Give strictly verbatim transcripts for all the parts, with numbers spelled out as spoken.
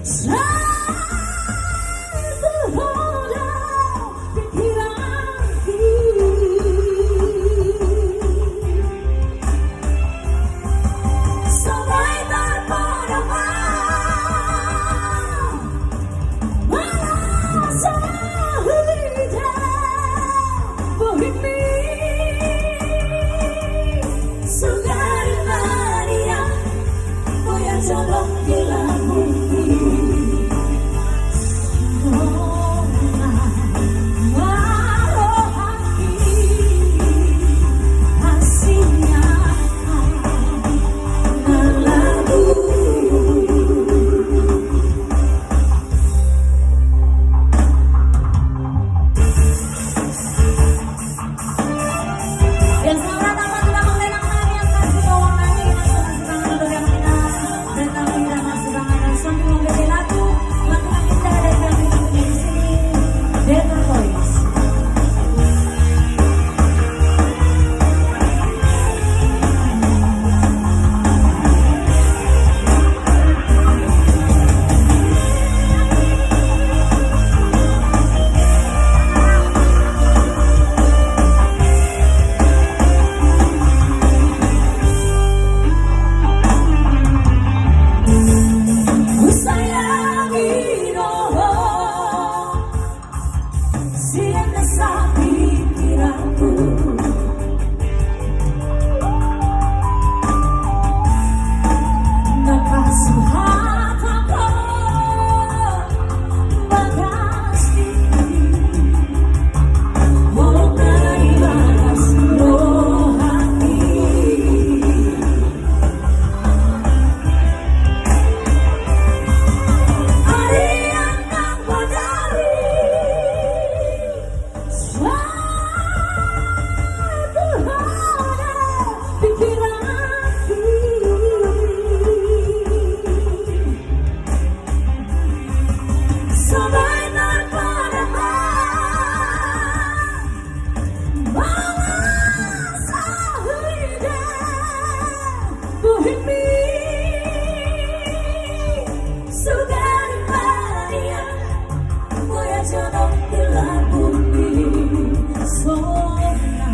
Satu hoda pikiranki. Songon tarpodom ma. Molo so huida bohingmi, sugari maria, boya jolong di lambungmi. Songon na marohangki, asing nang lagu. Husayangi do ho. Sian na sapikiranku. Na pasuhat angka bagas ni. Molo na ibagas rohangki. Bohingmi, sugari maria, boya jolong di lambungmi. Songon na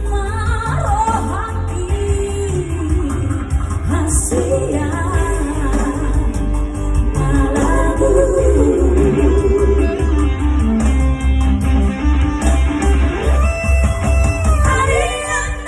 marohangki, hasian na lagu. Ari nang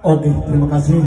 Oke, terima kasih.